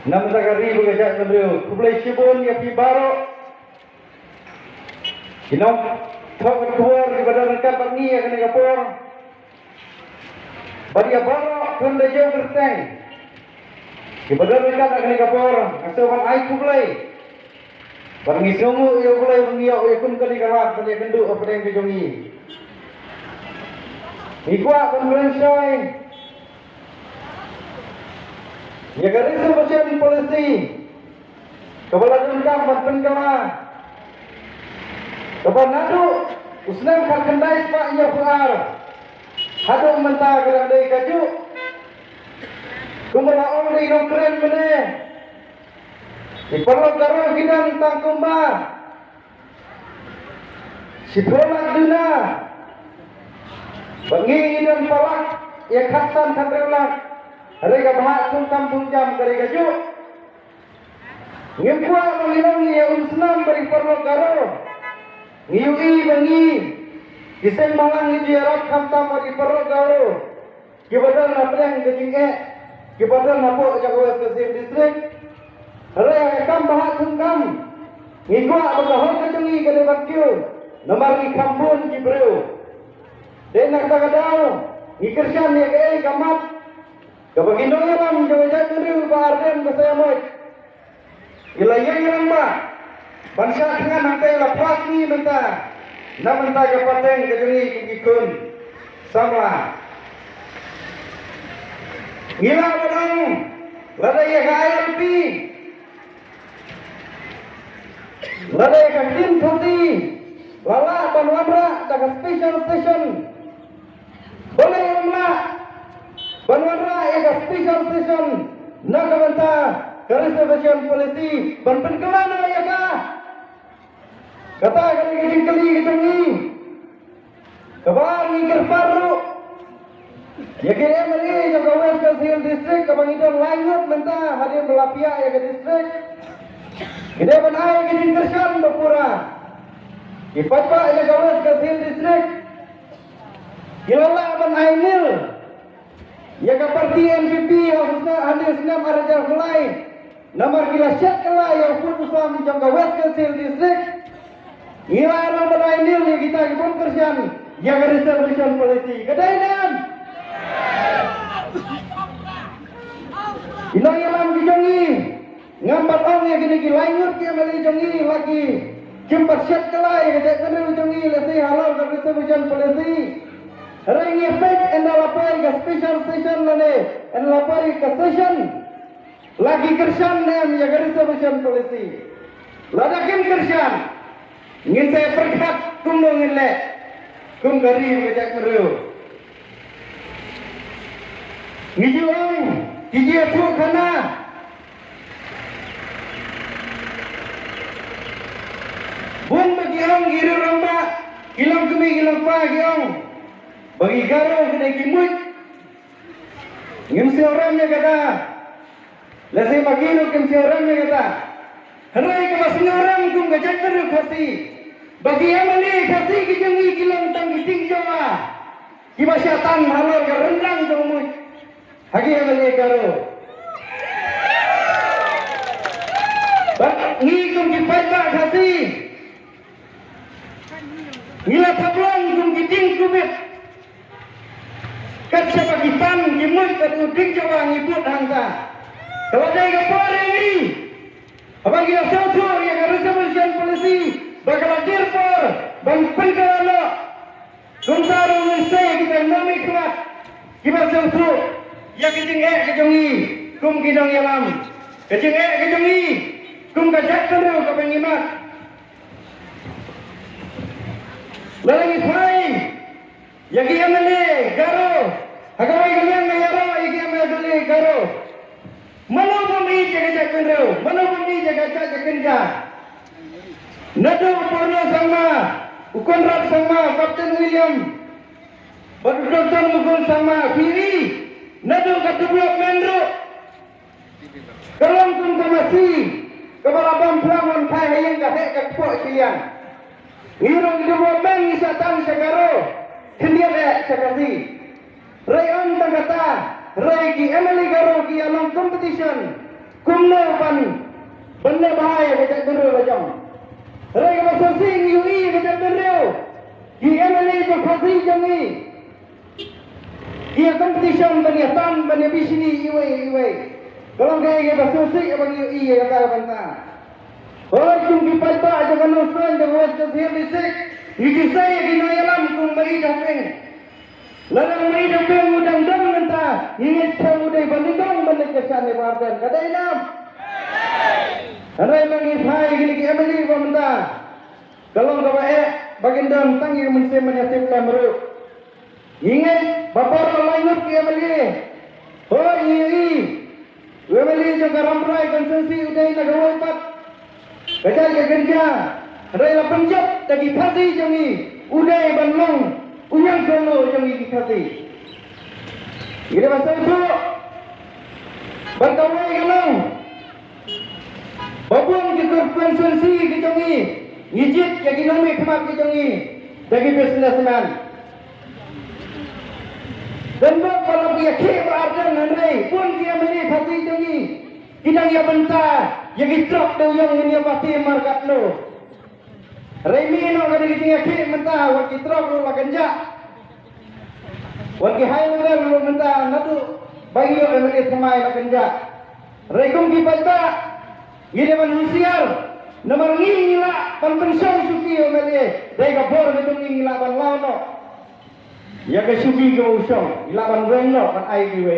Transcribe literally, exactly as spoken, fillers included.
Namar ka ri bad ka jaitbynriew, khublei shibun ïa phi baroh. Ki nongthoh khubor kiba don ryngkat bad ngi ïa kane ka por. Bad ïa baroh khun da jong kyrteng kiba don ryngkat ha kane ka por, nga sngewbha ban ai khublei. Bad ngi sngewnguh ïa U Blei ba ngi ïoh ïa kum kane ka lad ban ïakynduh hapdeng ka jong ngi. Ngi kwah ban kren shai ïa ka reservation policy kaba la donkam ban pynkylla, kaba naduh u snem khatkhyndai spah hynñiewphew ar haduh mynta ka dang dei kajuh. Kumba la ong da i nongkren mynne, ki paralok Garo ki don tang kumba shiphew lak duna, ba ngi ngi don palat ïa khatsan khathynriew lak. Hynrei ka bhah thungkam thungjam ka dei kajuh. Ngim kwah ba ngi long ïa u snam bad i paralok Garo. Ngi ïohi ba ngi ki seng bhalang ngi ju ïarap khamtam bad i paralok Garo kiba don hapdeng ka jingeh, kiba don hapoh jong ka West Khasi Hills District. Hynrei ha ka kam bhah thungkam, ngi kwah ba ka hok ka jong ngi ka dei ban kiew, namar ngi kham bun ki briew. Dei na kata ka daw ngi kyrshan ïa kaei ka mat kaba ki nongïalam jong ka jaitbynriew Bah Ardent Basaiawmoit ki la ïeng rangbah ban shah thngan hangtei, la phla sngi mynta na bynta ka pateng ka jong ngi kum ki khun samla. Ngi lah ban ong lada ïa ka I L P, lada ïa ka ktien Khasi la lah ban wanrah da ka special session, balei ym lah ban wanrah ïa ka special session na ka bynta ka reservation policy ban pynkylla noh ïa ka? Kata ka dei ka jingkylli ka jong ngi. Kaba ngi kyrpad ruh ïa ki M L A jong ka West Khasi Hills District kaba ngi don lai ngut mynta hadien ba la pdiang ïa ka district, ki dei ban ai ka jingkyrshan ba pura. Ki paidbah jong ka West Khasi Hills District ki la lah ban ai nil ïa ka party N P P ha u snem, ha u snem ar hajar khyndai. Namar ki la shet kylla ïa u pud u sam jong ka West Khasi Hills District. Ngi la ïalam ban ai nil ïa kita ki bym kyrshan ïa ka reservation policy. Ka dei ne em? Ki nongïalam ki jong ngi, ngam pat ong ïa kine ki lai ngut ki M L A jong ngi la ki, kim pat shet kylla ïa ka jaitbynriew jong ngi lehse halor ka reservation policy. Hynrei ngi peit ynda la poi ka special session lane ynda la poi ka session, la ki kyrshan ne em ïa ka reservation policy? Lada kim kyrshan, ngin sa pyrkhat kumno ngin leh kum ka ri ka jaitbynriew. Ngi ju ong ki jingïathuhkhana. Bun ba ki ong ki riew rangbah, ki longkmie ki longkpa ki ong ba ki Garo ki dei ki muid. Ngim sngewrem ïa kata. Lehse ma ki ruh kim sngewrem ïa kata. Hynrei kaba sngewrem kum ka jaitbynriew Khasi, ba ki M L A Khasi ki jong ngi ki long tang ki dieng jong nga kiba shah tan halor ka rynrang jong u muid ha ki M L A Garo. Bad ngi kum ki paidbah Khasi, ngi la thap long kum ki dieng kubit. Kat shaba ki tan ki muid bad u dieng jong nga ngi bud hangta. Ka la dei ka por ïa ngi, haba ngi la sngewthuh ïa ka reservation policy ba ka la dier por ban pynkylla noh. Kumta ruh ngin sei ïa kita ki nongmih khmat kiba sngewthuh ïa ka jingeh ka jong ngi kum ki nongïalam, ka jingeh ka jong ngi kum ka jaitbynriew kaba ngi mad. Lada ngi phai ïa ki M L A Garo, ha kawei ka liang nga ïaroh ïa ki M L A Garo. Mano bym ïeit ïa ka jaitbynriew, mano bym ïeit ïa ka jait ka kynja? Naduh u Purno Sangma, u Conrad Sangma, u Captain William, bad u Doctor Mukul Sangma, phi ïohi, naduh ka development ruh ka long kum ka masi kaba la bam phlang wan phai ha ïing ka heh ka kpoh shiliang. Ngi ruh ngi development ngi shah tan sha Garo, khyndiat eh sha Khasi. Hynrei ym tang kata, hynrei ki M L A Garo ki ïa long competition Kumno ban ban leh bha ïa ka jaitbynriew la jong. Hynrei kaba shisha ngi ïohi ïa ka jaitbynriew, ki M L A jong Khasi jong ngi, ki ïa competition ban ïa tan ban ïa bishni iwei iwei. Ka long kaei kaba shisha ba ngi ïohi ïa kata ka bynta. Hooid, kum ki paidbah jong ka Nongstoiñ jong West Jaintia Hills District, ngi ju sei ïa ki nongïalam kum Maieit Haping. Lada Maieit Haping u dang don mynta, ngi ngeit skhem u dei ba nyngkong ban leit kyrshan ïa Bah Ardent. Ka dei ne em? Hynrei ma ngi phai ïa kine ki M L A ba mynta, ka long kaba eh ba kin don tang ïa ka mynsiem ban ïa tip lem ruh. Ngi ngeit ba baroh laingut ki M L A, hooid, ngi ïohi u M L A jong ka Rambrai constituency u dei na kawei pat ka jait ka kynja, hynrei la pynjop da ki Khasi jong ngi, u dei ban long u ñiangkyrlo jong ngi ki Khasi. Ngi dei ban sngewthuh, bad kawei ka long ba bun ki constituency ki jong ngi, ngi jied ïa ki nongmihkhmat ki jong ngi da ki businessman. Don bok ba la ïakhih Bah Ardent, hynrei bun ki M L A Khasi jong ngi ki dang ïa bynta ïa ki trok dewïong, ngin ïa bati margatno. Hynrei mih noh ka dei ka jingïakhih mynta, wat ki trok ruh la kynjah, wat ki high level ruh mynta naduh ba ïoh M L A thymmai la kynjah. Hynrei kum ki paidbah, ngi dei ban husiar, namar ngi ngi lah ban pynshong shuki ïa u M L A, dei ka bor ka jong ngi ngi lah ban law noh ïa ka shuki kaba u shong, ngi lah ban weng noh ban ai kiwei.